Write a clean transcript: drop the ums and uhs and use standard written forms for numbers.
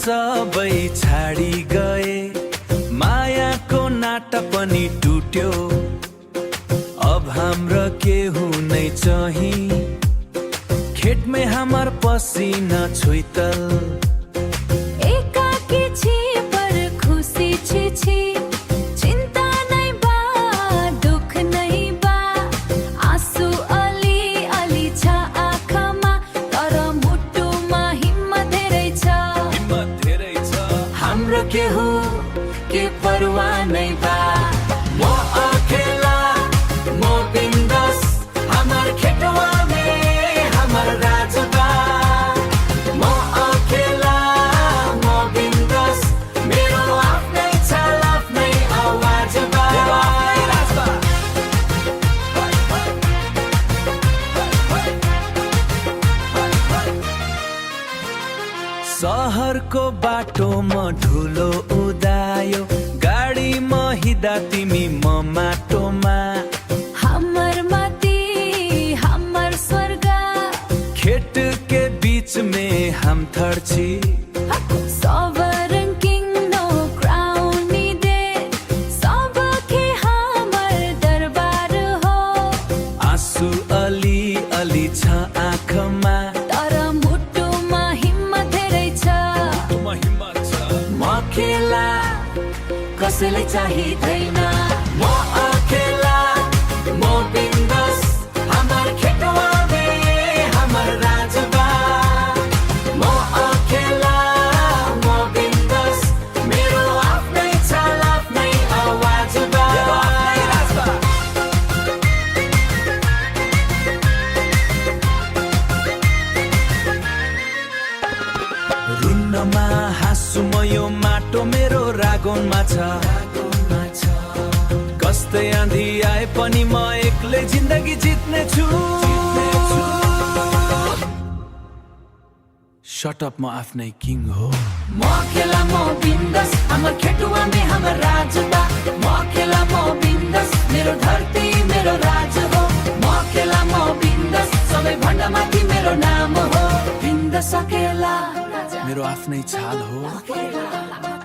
सबै छाडी गए, मायाको नाता पनि टुट्यो। अब हाम्रो केहु नै चही, खेतमै हमर पसिना छुइतल। एकाकी छी पर खुसी छी छी, चिन्ता नै बा, दुःख नै बा। आँसु अलि अलि छ आँखामा, तर मुटुमा हिम्मत धेरै छ। हिम्मत धेरै छ। हाम्रो केहु के परवाह नै बा। म अकेला, म बिन्दास, हमर खेतवा में हमर राज बा। म अकेला, म बिन्दास, मेरो आफ्नै चाल, आफ्नै आवाज बा। मेरो आफ्नै राज बा। हाय, हाय। हाय, हाय। हाय, हाय। सहरको बाटोमा धुलो उदायो, गाडीमा हिँड्दा तिमी, म माटोमा। हमर माटी हमर स्वर्ग। खेत के बीच में हम थर्ची। Sovereign king, no crown needed, सबके हमर दरबार हो। आँसु अलि अलि छ आँखामा, तर मुटुमा हिम्मत धेरै छ। हिम्मत छ। म अकेला, कसैलाई चाहिँदैन। म अकेला, म बिन्दास, हमर खेतवा में हमर राज बा। म अकेला, म बिन्दास, मेरो आफ्नै चाल, आफ्नै आवाज बा। मेरो आफ्नै राज बा। रुन्नमा हाँसु म, यो माटो मेरो रागोनमा छ। कस्तै आँधी आए पनि म एक्लै जिन्दगी जित्ने छु। सटअप, म आफ्नै किङ हो। म अकेला, म बिन्दास, हमर खेतवा में हमर राज बा। म अकेला, म बिन्दास, मेरो धरती मेरो राज हो। म अकेला, म बिन्दास, सबैभन्दा माथि मेरो नाम हो। बिन्दास अकेला। मेरो आफ्नै छाल हो। अकेला।